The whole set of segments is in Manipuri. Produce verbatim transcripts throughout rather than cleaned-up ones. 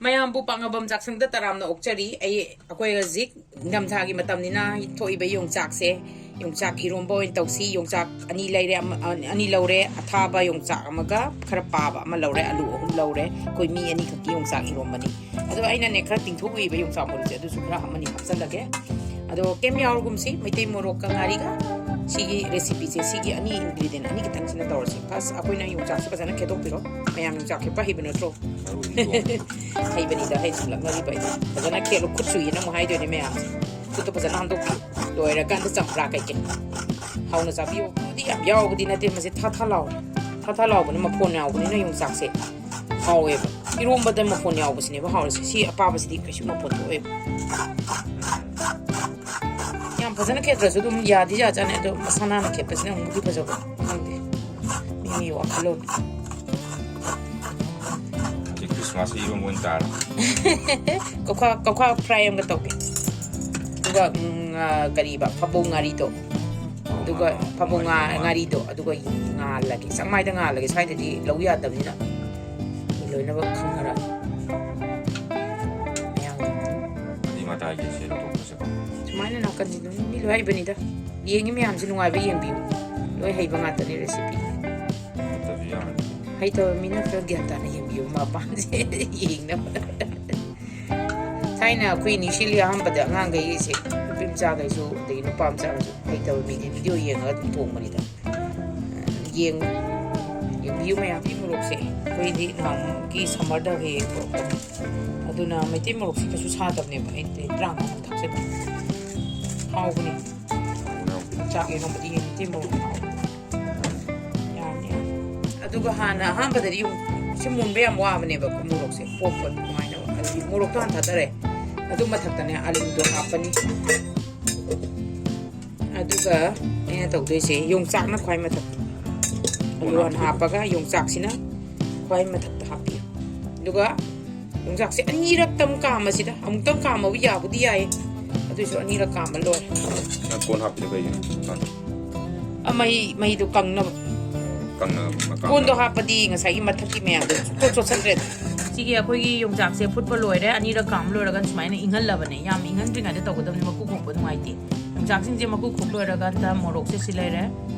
ꯃꯌꯥꯝꯕꯨ ꯄꯥꯛꯅꯐꯝ ꯆꯥꯛꯁꯪꯗ ꯇꯔꯥꯝꯅ ꯑꯣꯛꯆꯔꯤ꯫ ꯑꯩ, ꯑꯩꯈꯣꯏ ꯍꯧꯖꯤꯛ ꯅꯤꯡꯊꯝꯊꯥꯒꯤ ꯃꯇꯝꯅꯤꯅ ꯊꯣꯛꯏꯕ ꯌꯣꯡꯆꯥꯛꯁꯦ, ꯌꯣꯡꯆꯥꯛ ꯏꯔꯣꯝꯕ ꯑꯣꯏꯅ ꯇꯧꯁꯤ꯫ ꯌꯣꯡꯆꯥꯛ ꯑꯅꯤ ꯂꯩꯔꯦ, ꯑꯃ, ꯑꯅꯤ ꯂꯧꯔꯦ, ꯑꯊꯥꯕ ꯌꯣꯡꯆꯥꯛ ꯑꯃꯒ ꯈꯔ ꯄꯥꯕ ꯑꯃ ꯂꯧꯔꯦ, ꯑꯂꯨ ꯑꯍꯨꯝ ꯂꯧꯔꯦ꯫ ꯑꯩꯈꯣꯏ ꯃꯤ ꯑꯅꯤꯈꯛꯀꯤ ꯌꯣꯡꯆꯥꯛ ꯏꯔꯣꯝꯕꯅꯤ꯫ ꯑꯗꯣ ꯑꯩꯅꯅꯦ, ꯈꯔ ꯇꯤꯡꯊꯣꯛꯎꯏꯕ ꯌꯣꯡꯆꯥꯛ ꯃꯔꯨꯁꯦ, ꯑꯗꯨꯁꯨ ꯈꯔ ꯑꯃꯅꯤ ꯍꯥꯞꯆꯜꯂꯒꯦ꯫ ꯑꯗꯣ ꯀꯩꯝ ꯌꯥꯎꯔꯒꯨꯝꯁꯤ, ꯃꯩꯇꯩ ꯃꯣꯔꯣꯛꯀ ꯉꯥꯔꯤꯒ꯫ ꯁꯤꯒꯤ recipeꯁꯦ, ꯁꯤꯒꯤ ꯑꯅꯤ ingredient ꯑꯅꯤ ꯈꯤꯇꯪꯁꯤꯅ ꯇꯧꯔꯁꯤ꯫ First ꯑꯩꯈꯣꯏꯅ ꯌꯣꯡꯆꯥꯛꯁꯦ ꯐꯖꯅ ꯈꯦꯠꯇꯣꯛꯄꯤꯔꯣ꯫ ꯃꯌꯥꯝ ꯌꯣꯡꯆꯥꯛ ꯈꯦꯠꯄ ꯍꯩꯕ ꯅꯠꯇ꯭ꯔꯣ? ꯍꯩꯕꯅꯤꯗ, ꯍꯩ ꯁꯨꯝ ꯂꯛꯅꯔꯤꯕ ꯑꯩꯗꯤ꯫ ꯐꯖꯅ ꯈꯦꯠꯂꯨ, ꯈꯨꯠ ꯁꯨꯏꯅ ꯑꯃꯨꯛ ꯍꯥꯏꯗꯣꯏꯅꯦ ꯃꯌꯥꯝꯁꯦ꯫ ꯈꯨꯠꯇꯣ ꯐꯖꯅ ꯍꯥꯝꯗꯣꯛꯄꯤꯌꯨ꯫ ꯂꯣꯏꯔꯀꯥꯟꯗ ꯆꯝꯄ꯭ꯔꯥ ꯀꯩꯀꯩ ꯍꯥꯎꯅ ꯆꯥꯕꯤꯌꯨ꯫ ꯑꯗꯨꯗꯤ ꯌꯥꯝ ꯌꯥꯎꯕꯗꯤ ꯅꯠꯇꯦ, ꯃꯁꯤ ꯊꯥ ꯊꯥ ꯂꯥꯎꯔꯦ꯫ ꯊꯥ ꯊꯥ ꯂꯥꯎꯕꯅꯤ, ꯃꯐꯣꯟ ꯌꯥꯎꯕꯅꯤꯅ ꯌꯣꯡꯆꯥꯛꯁꯦ ꯍꯥꯎꯋꯦꯕ꯫ ꯏꯔꯣꯝꯕꯗ ꯃꯐꯣꯟ ꯌꯥꯎꯕꯁꯤꯅꯦꯕ ꯍꯥꯎꯔꯤꯁꯦ꯫ ꯁꯤ ꯑꯄꯥꯕꯁꯤꯗꯤ ꯀꯩꯁꯨ ꯃꯐꯣꯟ ꯊꯣꯛꯑꯣꯏꯕ꯫ ꯌꯥꯝ ꯐꯖꯅ ꯈꯦꯠꯇ꯭ꯔꯁꯨ ꯑꯗꯨꯝ ꯌꯥꯗꯤ ꯌꯥꯖꯥꯠꯅꯤ, ꯑꯗꯣ ꯃꯁꯥ ꯅꯥꯟꯅ ꯈꯦꯠꯄꯁꯤꯅ ꯑꯃꯨꯛꯇꯤ ꯐꯖꯕ꯫ ꯈꯪꯗꯦ, ꯃꯤ ꯃꯤ ꯋꯥꯈꯜꯂꯣꯟ꯫ ꯍꯧꯖꯤꯛ ꯈ꯭ꯔꯤꯁꯃꯥꯁꯀꯤ ꯏꯔꯣꯝꯕ ꯑꯣꯏꯅ ꯇꯥꯔꯦ꯫ ꯀꯧꯈꯥ, ꯀꯧꯈꯥ fry ꯑꯃꯒ ꯇꯧꯒꯦ꯫ ꯑꯗꯨꯒ, ꯎꯝ, ꯑ, ꯀꯔꯤꯕ, ꯐꯕꯧ ꯉꯥꯔꯤꯗꯣ꯫ ꯑꯗꯨꯒ ꯐꯕꯧ ꯉꯥ-, ꯉꯥꯔꯤꯗꯣ, ꯑꯗꯨꯒ ꯉꯥꯜꯂꯒꯦ꯫ ꯆꯥꯛꯃꯥꯏꯗ ꯉꯥꯜꯂꯒꯦ꯫ ꯁ꯭ꯋꯥꯏꯗꯗꯤ ꯂꯧ ꯌꯥꯗꯕꯅꯤꯅ ꯃꯤ ꯂꯣꯏꯅꯃꯛ ꯈꯪꯅꯔꯅꯤ꯫ ꯃꯌꯥꯝ꯫ ꯑꯗꯨꯏ ꯃꯇꯥꯏꯒꯤ ꯁꯦ ꯂꯧꯊꯣꯛꯄꯁꯦꯀꯣ꯫ ꯁꯨꯃꯥꯏꯅ ꯅꯥꯀꯟꯁꯤ ꯑꯗꯨꯝ ꯃꯤ ꯂꯣꯏ ꯍꯩꯕꯅꯤꯗ꯫ ꯌꯦꯡꯉꯤ ꯃꯌꯥꯝꯁꯤ ꯅꯨꯡꯉꯥꯏꯕ ꯌꯦꯡꯕꯤꯌꯨ꯫ ꯂꯣꯏ ꯍꯩꯕ ꯉꯥꯛꯇꯅꯤ recipe꯫ ꯅꯠꯇ꯭ꯔꯁꯨ ꯌꯥꯔꯅꯤ꯫ ꯍꯩꯇꯕ ꯃꯤꯅ ꯈꯔ ꯒ꯭ꯌꯥꯟ ꯇꯥꯅ ꯌꯦꯡꯕꯤꯌꯨ ꯃꯄꯥꯟꯁꯦ ꯌꯦꯡꯅꯕ꯫ ꯊꯥꯏꯅ ꯑꯩꯈꯣꯏ ꯅꯤꯁꯤꯂꯤ ꯑꯍꯥꯟꯕꯗ ꯑꯉꯥꯡꯈꯩꯁꯦ, ꯅꯨꯄꯤ ꯃꯆꯥꯈꯩꯁꯨ ꯑꯗꯒꯤ ꯅꯨꯄꯥ ꯃꯆꯥꯈꯩꯁꯨ ꯍꯩꯇꯕ ꯃꯤꯗꯤ video ꯌꯦꯡꯉꯒ ꯑꯗꯨꯝ ꯊꯣꯡꯕꯅꯤꯗ꯫ ꯌꯦꯡ-, ꯌꯦꯡꯕꯤꯌꯨ ꯃꯌꯥꯝ꯫ ꯃꯩꯇꯩ ꯃꯣꯔꯣꯛꯁꯦ ꯑꯩꯈꯣꯏꯗꯤ ꯅꯍꯥꯟꯃꯨꯛꯀꯤ summerꯗ ꯍꯦꯛ ꯍꯦꯛ ꯄꯨꯔꯛꯄꯅꯦ꯫ ꯑꯗꯨꯅ ꯃꯩꯇꯩ ꯃꯣꯔꯣꯛꯁꯤ ꯀꯩꯁꯨ ꯁꯥꯗꯕꯅꯦꯕ꯫ ꯑꯩꯗꯤ ꯇꯔꯥꯃꯉꯥ ꯊꯥꯛꯆꯜꯂꯦ꯫ ꯍꯥꯎꯕꯅꯦ꯫ ꯆꯥꯛ ꯏꯔꯣꯝꯕꯗꯤ ꯃꯩꯇꯩ ꯃꯣꯔꯣꯛ ꯍꯥꯎꯕꯅꯦ꯫ ꯌꯥꯔꯅꯤ, ꯌꯥꯔꯅꯤ꯫ ꯑꯗꯨꯒ ꯍꯥꯟꯅ ꯑꯍꯥꯟꯕꯗꯗꯤ ꯌꯨꯝ-, ꯁꯤ ꯃꯨꯟꯕ ꯌꯥꯝ ꯋꯥꯕꯅꯦꯕ ꯃꯣꯔꯣꯛꯁꯦ꯫ ꯄꯣꯞꯄ ꯑꯗꯨꯃꯥꯏꯅ꯫ ꯑꯗꯨꯗꯤ ꯃꯣꯔꯣꯛꯇꯣ ꯍꯥꯟꯅ ꯊꯥꯗꯔꯦ꯫ ꯑꯗꯨ ꯃꯊꯛꯇꯅꯦ ꯑꯂꯨꯗꯣ ꯍꯥꯞꯄꯅꯤ꯫ ꯑꯗꯨꯒ ꯑꯩꯅ ꯇꯧꯗꯣꯏꯁꯦ ꯌꯣꯡꯆꯥꯛꯅ ꯈ꯭ꯋꯥꯏ ꯃꯊꯛ꯫ ꯑꯂꯨ ꯍꯥꯟꯅ ꯍꯥꯞꯄꯒ ꯌꯣꯡꯆꯥꯛꯁꯤꯅ ꯈ꯭ꯋꯥꯏ ꯃꯊꯛꯇ ꯍꯥꯞꯄꯤꯌꯨ꯫ ꯑꯗꯨꯒ ꯌꯣꯡꯆꯥꯛꯁꯦ ꯑꯅꯤꯔꯛꯇꯪ ꯀꯥꯝꯕꯁꯤꯗ, ꯑꯃꯨꯛꯇꯪ ꯀꯥꯝꯕꯕꯨ ꯌꯥꯕꯨꯗꯤ ꯌꯥꯏꯌꯦ, ꯑꯗꯨꯏꯁꯨ ꯑꯅꯤꯔꯛ ꯀꯥꯝꯕ ꯂꯣꯏꯔꯦ꯫ ꯅꯪ ꯀꯣꯟ ꯍꯥꯞꯄꯤꯗꯣ ꯀꯩꯒꯤꯅꯣ? ꯑ, ꯃꯩ, ꯃꯩꯗꯣ ꯀꯪꯅꯕ꯫ ꯀꯪꯅꯕ ꯃꯀꯥ ꯀꯣꯟꯗꯣ ꯍꯥꯞꯄꯗꯤ ꯉꯁꯥꯏꯒꯤ ꯃꯊꯛꯀꯤ ꯃꯌꯥꯝꯗꯣ ꯆꯣꯠ ꯆꯣꯠꯁꯟꯗ꯭ꯔꯦꯗꯅ꯫ ꯁꯤꯒꯤ ꯑꯩꯈꯣꯏꯒꯤ ꯌꯣꯡꯆꯥꯛꯁꯦ ꯐꯨꯠꯄ ꯂꯣꯏꯔꯦ, ꯑꯅꯤꯔꯛ ꯀꯥꯝꯕ ꯂꯣꯏꯔꯒ ꯁꯨꯃꯥꯏꯅ ꯏꯪꯍꯜꯂꯕꯅꯦ꯫ ꯌꯥꯝ ꯏꯪꯍꯟꯗ꯭ꯔꯤꯉꯩꯗ ꯇꯧꯒꯗꯕꯅꯤ, ꯃꯀꯨ ꯈꯣꯛꯄ ꯅꯨꯡꯉꯥꯏꯇꯦ꯫ ꯌꯣꯡꯆꯥꯛꯁꯤꯡꯁꯦ ꯃꯀꯨ ꯈꯣꯛ ꯂꯣꯏꯔꯀꯥꯟꯗ ꯃꯣꯔꯣꯛꯁꯦ ꯁꯤ ꯂꯩꯔꯦ,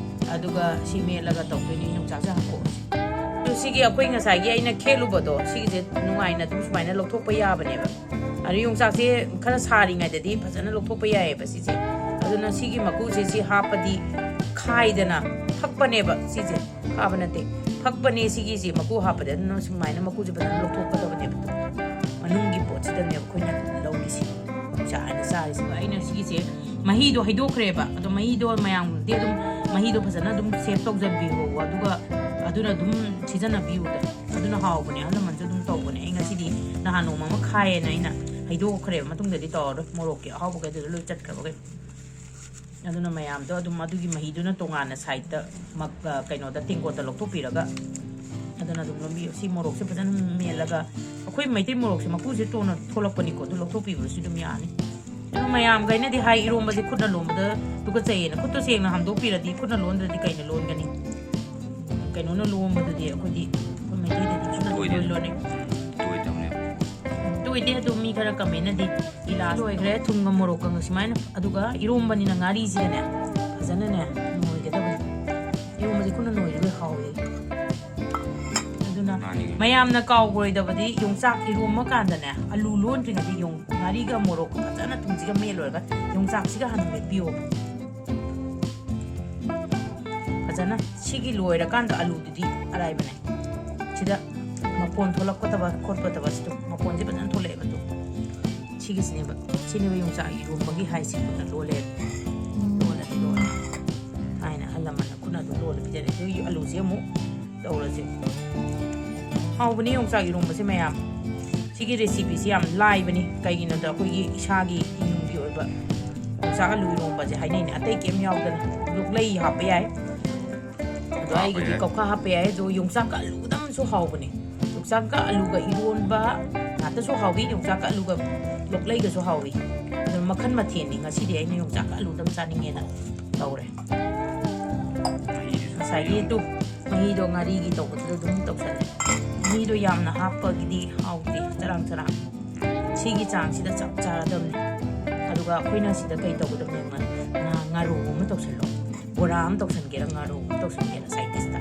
ꯑꯗꯨꯒ ꯁꯤ ꯃꯦꯠꯂꯒ ꯇꯧꯗꯣꯏꯅꯤ꯫ ꯌꯣꯡꯆꯥꯛꯁꯦ ꯍꯥꯟꯅ ꯈꯣꯛꯑꯁꯤ꯫ ꯑꯗꯨ ꯁꯤꯒꯤ ꯑꯩꯈꯣꯏ ꯉꯁꯥꯏꯒꯤ ꯑꯩꯅ ꯈꯦꯠꯂꯨꯕꯗꯣ, ꯁꯤꯒꯤꯁꯦ ꯅꯨꯡꯉꯥꯏꯅ ꯑꯗꯨꯝ ꯁꯨꯃꯥꯏꯅ ꯂꯧꯊꯣꯛꯄ ꯌꯥꯕꯅꯦꯕ꯫ ꯑꯗꯨ ꯌꯣꯡꯆꯥꯛꯁꯦ ꯈꯔ ꯁꯥꯔꯤꯉꯩꯗꯗꯤ ꯐꯖꯅ ꯂꯧꯊꯣꯛꯄ ꯌꯥꯏꯑꯕ ꯁꯤꯁꯦ꯫ ꯑꯗꯨꯅ ꯁꯤꯒꯤ ꯃꯀꯨꯁꯦ ꯁꯤ ꯍꯥꯞꯄꯗꯤ ꯈꯥꯏꯗꯅ ꯐꯛꯄꯅꯦꯕ ꯁꯤꯁꯦ꯫ ꯐꯥꯕ ꯅꯠꯇꯦ, ꯐꯛꯄꯅꯦ ꯁꯤꯒꯤꯁꯦ ꯃꯀꯨ ꯍꯥꯞꯄꯗ꯫ ꯑꯗꯨꯅ ꯁꯨꯃꯥꯏꯅ ꯃꯀꯨꯁꯦ ꯐꯖꯅ ꯂꯧꯊꯣꯛꯀꯗꯕꯅꯦꯕ꯫ ꯃꯅꯨꯡꯒꯤ ꯄꯣꯠꯁꯤꯗꯅꯦꯕ ꯑꯩꯈꯣꯏꯅ ꯂꯧꯔꯤꯁꯦ, ꯆꯥ ꯍꯥꯏꯅ ꯆꯥꯔꯤꯁꯦ꯫ ꯑꯩꯅ ꯁꯤꯒꯤꯁꯦ ꯃꯍꯤꯗꯣ ꯍꯩꯗꯣꯛꯈ꯭ꯔꯦꯕ, ꯑꯗꯣ ꯃꯍꯤꯗꯣ ꯃꯌꯥꯝꯗꯤ ꯑꯗꯨꯝ ꯃꯍꯤꯗꯣ ꯐꯖꯅ ꯑꯗꯨꯝ ꯁꯦꯞ ꯇꯧꯖꯟꯕꯤꯌꯣꯕ, ꯑꯗꯨꯒ ꯑꯗꯨꯅ ꯑꯗꯨꯝ ꯁꯤꯖꯤꯟꯅꯕꯤꯌꯨꯗ꯫ ꯑꯗꯨꯅ ꯍꯥꯎꯕꯅꯦ, ꯑꯍꯜ ꯂꯃꯟꯁꯨ ꯑꯗꯨꯝ ꯇꯧꯕꯅꯦ꯫ ꯑꯩ ꯉꯁꯤꯗꯤ ꯅꯍꯥꯟ ꯅꯣꯡꯃ ꯑꯃ ꯈꯥꯏꯌꯦꯅ ꯑꯩꯅ ꯍꯩꯗꯣꯛꯈ꯭ꯔꯦꯕ, ꯃꯇꯨꯡꯗꯗꯤ ꯇꯧꯔꯔꯣꯏ꯫ ꯃꯣꯔꯣꯛꯀꯤ ꯑꯍꯥꯎꯕꯈꯩꯗꯨꯗ ꯂꯣꯏ ꯆꯠꯈ꯭ꯔꯕꯈꯩ꯫ ꯑꯗꯨꯅ ꯃꯌꯥꯝꯗꯣ ꯑꯗꯨꯝ ꯑꯗꯨꯒꯤ ꯃꯍꯤꯗꯨꯅ ꯇꯣꯉꯥꯟꯅ ꯁꯥꯏꯠꯇ ꯃꯛ-, ꯑ, ꯀꯩꯅꯣꯗ, ꯇꯦꯡꯀꯣꯠꯇ ꯂꯧꯊꯣꯛꯄꯤꯔꯒ ꯑꯗꯨꯅ ꯑꯗꯨꯝ ꯂꯣꯟꯕꯤꯌꯨ꯫ ꯁꯤ ꯃꯣꯔꯣꯛꯁꯦ ꯐꯖꯅ ꯃꯦꯠꯂꯒ, ꯑꯩꯈꯣꯏ ꯃꯩꯇꯩ ꯃꯣꯔꯣꯛꯁꯦ ꯃꯀꯨꯁꯦ ꯇꯣꯟꯅ ꯊꯣꯛꯂꯛꯄꯅꯤꯀꯣ, ꯑꯗꯨ ꯂꯧꯊꯣꯛꯄꯤꯕꯁꯨ ꯑꯗꯨꯝ ꯌꯥꯅꯤ꯫ ꯑꯗꯨ ꯃꯌꯥꯝꯈꯩꯅꯗꯤ ꯍꯥꯏ, ꯏꯔꯣꯝꯕꯁꯦ ꯈꯨꯠꯅ ꯂꯣꯟꯕꯗ ꯇꯨꯀꯠꯆꯩꯌꯦꯅ꯫ ꯈꯨꯠꯇꯣ ꯁꯦꯡꯅ ꯍꯥꯝꯗꯣꯛꯄꯤꯔꯗꯤ, ꯈꯨꯠꯅ ꯂꯣꯟꯗ꯭ꯔꯗꯤ ꯀꯩꯅ ꯂꯣꯟꯒꯅꯤ? ꯀꯩꯅꯣꯅ ꯂꯣꯟꯕꯗꯨꯗꯤ ꯑꯩꯈꯣꯏꯗꯤ, ꯑꯩꯈꯣꯏ ꯃꯩꯇꯩꯗꯗꯤ ꯈꯨꯠꯅ ꯑꯗꯨꯝ ꯇꯣꯏꯗꯦ꯫ ꯂꯣꯏ ꯂꯣꯟꯅꯩ꯫ ꯇꯣꯏꯗꯕꯅꯦ꯫ ꯇꯣꯏꯗꯦ꯫ ꯑꯗꯨ ꯃꯤ ꯈꯔ ꯀꯃꯦꯟꯅꯗꯤ ꯏꯂꯥꯁ ꯂꯣꯏꯈ꯭ꯔꯦ꯫ ꯊꯨꯝꯒ ꯃꯣꯔꯣꯛꯀ ꯁꯨꯃꯥꯏꯅ, ꯑꯗꯨꯒ ꯏꯔꯣꯝꯕꯅꯤꯅ ꯉꯥꯔꯤꯁꯤꯒꯅꯦ ꯐꯖꯅꯅꯦ ꯅꯣꯏꯒꯗꯕꯅꯤ꯫ ꯏꯔꯣꯝꯕꯁꯦ ꯈꯨꯠꯅ ꯅꯣꯏꯔꯒ ꯍꯥꯎꯋꯦ꯫ ꯑꯗꯨꯅ ꯃꯥꯅꯤ꯫ ꯃꯌꯥꯝꯅ ꯀꯥꯎꯔꯣꯏꯗꯕꯗꯤ, ꯌꯣꯡꯆꯥꯛ ꯏꯔꯣꯝꯕ ꯀꯥꯟꯗꯅꯦ, ꯑꯂꯨ ꯂꯣꯟꯗ꯭ꯔꯤꯉꯩꯗ ꯌꯣꯡ-, ꯉꯥꯔꯤꯒ ꯃꯣꯔꯣꯛꯀ ꯐꯖꯅ ꯊꯨꯝꯁꯤꯒ ꯃꯦꯠꯂꯣꯏꯔꯒ ꯌꯣꯡꯆꯥꯛꯁꯤꯒ ꯍꯥꯟꯅ ꯃꯦꯠꯄꯤꯌꯣ꯫ ꯐꯖꯅ ꯁꯤꯒꯤ ꯂꯣꯏꯔꯀꯥꯟꯗ ꯑꯂꯨꯗꯨꯗꯤ ꯑꯔꯥꯏꯕꯅꯦ꯫ ꯁꯤꯗ ꯃꯐꯣꯟ ꯊꯣꯛꯂꯛꯀꯗꯕ ꯈꯣꯠꯀꯗꯕꯁꯤꯗ ꯃꯐꯣꯟꯁꯦ ꯐꯖꯅ ꯊꯣꯛꯂꯛꯑꯦꯕ꯫ ꯑꯗꯣ ꯁꯤꯒꯤꯁꯤꯅꯦꯕ, ꯁꯤꯅꯦꯕ ꯌꯣꯡꯆꯥꯛ ꯏꯔꯣꯝꯕꯒꯤ ꯍꯥꯏꯁꯦ꯫ ꯈꯨꯠꯅ ꯂꯣꯜꯂꯦ, ꯂꯣꯜꯂꯗꯤ ꯂꯣꯜꯂꯦ꯫ ꯊꯥꯏꯅ ꯑꯍꯜ ꯂꯃꯟꯅ ꯈꯨꯠꯅ ꯑꯗꯨꯝ ꯂꯣꯜꯂ ꯄꯤꯖꯔꯦ꯫ ꯑꯗꯨꯒꯤ ꯑꯂꯨꯁꯦ ꯑꯃꯨꯛ ꯇꯧꯔꯁꯦ꯫ ꯍꯥꯎꯕꯅꯤ ꯌꯣꯡꯆꯥꯛ ꯏꯔꯣꯝꯕꯁꯦ ꯃꯌꯥꯝ꯫ ꯁꯤꯒꯤ recipeꯁꯦ ꯌꯥꯝ ꯂꯥꯏꯕꯅꯤ꯫ ꯀꯩꯒꯤꯅꯣꯗ ꯑꯩꯈꯣꯏꯒꯤ ꯏꯁꯥꯒꯤ ꯏꯃꯨꯡꯒꯤ ꯑꯣꯏꯕ ꯌꯣꯡꯆꯥꯛ ꯑꯂꯨ ꯏꯔꯣꯝꯕꯁꯦ ꯍꯥꯏꯅꯩꯅꯦ꯫ ꯑꯇꯩ ꯀꯩꯝ ꯌꯥꯎꯗꯅ꯫ ꯂꯣꯛꯂꯩ ꯍꯥꯞꯄ ꯌꯥꯏ꯫ ꯑꯗꯣ ꯍꯥꯞꯄ ꯑꯩꯒꯤꯗꯤ ꯌꯥꯏ꯫ ꯀꯧꯈꯥ ꯍꯥꯞꯄ ꯌꯥꯏ꯫ ꯑꯗꯣ ꯌꯣꯡꯆꯥꯛꯀ ꯑꯂꯨꯗꯪꯁꯨ ꯍꯥꯎꯕꯅꯦ꯫ ꯌꯣꯡꯆꯥꯛꯀ ꯑꯂꯨꯒ ꯏꯔꯣꯟꯕ ꯉꯥꯛꯇꯁꯨ ꯍꯥꯎꯋꯤ, ꯌꯣꯡꯆꯥꯛꯀ ꯑꯂꯨꯒ ꯂꯣꯛꯂꯩꯒꯁꯨ ꯍꯥꯎꯋꯤ꯫ ꯑꯗꯣ ꯃꯈꯜ ꯃꯊꯦꯜꯅꯤ꯫ ꯉꯁꯤꯗꯤ ꯑꯩꯅ ꯌꯣꯡꯆꯥꯛꯀ ꯑꯂꯨꯗꯪ ꯆꯥꯅꯤꯡꯉꯦꯅ ꯇꯧꯔꯦ꯫ ꯃꯍꯤꯗꯨꯁꯨ ꯉꯁꯥꯏꯒꯤ ꯇꯨ ꯃꯍꯤꯗꯣ ꯉꯥꯔꯤꯒꯤ ꯇꯧꯕꯗꯨꯗ ꯑꯗꯨꯝ ꯇꯧꯁꯜꯂꯦ꯫ ꯃꯤꯗꯣ ꯌꯥꯝꯅ ꯍꯥꯞꯄꯒꯤꯗꯤ ꯍꯥꯎꯇꯦ, ꯆꯔꯥꯡ ꯆꯔꯥꯡ꯫ ꯁꯤꯒꯤ ꯆꯥꯡꯁꯤꯗ ꯆꯞ ꯆꯥꯔꯗꯕꯅꯦ꯫ ꯑꯗꯨꯒ ꯑꯩꯈꯣꯏꯅ ꯁꯤꯗ ꯀꯩ ꯇꯧꯒꯗꯕꯅꯦ? ꯉꯥ, ꯉꯥꯔꯧ ꯑꯃ ꯇꯧꯁꯜꯂꯣ, ꯕꯣꯔꯥ ꯑꯃ ꯇꯧꯁꯟꯒꯦꯔꯥ, ꯉꯥꯔꯧ ꯑꯃ ꯇꯧꯁꯟꯒꯦꯔꯥ, ꯁꯥꯏꯠ ꯗꯤꯁꯇ꯫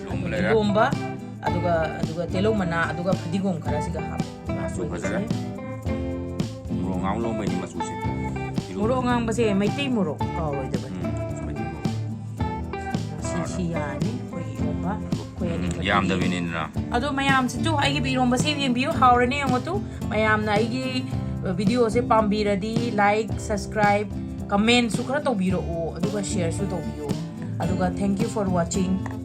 ꯂꯣꯝꯕ ꯂꯩꯔꯦ꯫ ꯂꯣꯝꯕ, ꯑꯗꯨꯒ ꯑꯗꯨꯒ ꯇꯤꯜꯍꯧ ꯃꯅꯥ, ꯑꯗꯨꯒ ꯐꯗꯤꯒꯣꯝ ꯈꯔꯁꯤꯒ ꯍꯥꯞꯄꯣ꯫ ꯃꯆꯨ ꯐꯖꯔꯦ꯫ ꯃꯣꯔꯣꯛ ꯑꯉꯥꯡꯕ ꯂꯣꯝꯕꯩꯅꯤ ꯃꯆꯨꯁꯦ꯫ ꯃꯣꯔꯣꯛ ꯑꯉꯥꯡꯕꯁꯦ ꯃꯩꯇꯩ ꯃꯣꯔꯣꯛ ꯀꯥꯎꯔꯣꯏꯗꯕꯅꯤ꯫ ꯎꯝ, ꯃꯩꯇꯩ ꯃꯣꯔꯣꯛ꯫ ꯁꯤ ꯁꯤ ꯌꯥꯔꯅꯤ ꯑꯩꯈꯣꯏꯒꯤ ꯏꯔꯣꯝꯕ꯫ ꯑꯩꯈꯣꯏ ꯑꯅꯤ ꯎꯝ, ꯈꯛꯇꯒꯤ꯫ ꯌꯥꯝꯗꯕꯤꯅꯤꯗꯅ꯫ ꯑꯗꯣ ꯃꯌꯥꯝꯁꯤꯁꯨ ꯑꯩꯒꯤ ꯏꯔꯣꯝꯕꯁꯦ ꯌꯦꯡꯕꯤꯌꯨ, ꯍꯥꯎꯔꯅꯤ ꯌꯦꯡꯉꯣ ꯇꯨ꯫ ꯃꯌꯥꯝꯅ ꯑꯩꯒꯤ ꯚꯤꯗꯤꯑꯣꯁꯦ ꯄꯥꯝꯕꯤꯔꯗꯤ like, subscribe, commentꯁꯨ ꯈꯔ ꯇꯧꯕꯤꯔꯛꯑꯣ, ꯑꯗꯨꯒ shareꯁꯨ ꯇꯧꯕꯤꯌꯣ꯫ ꯑꯗꯨꯒ thank you for watching.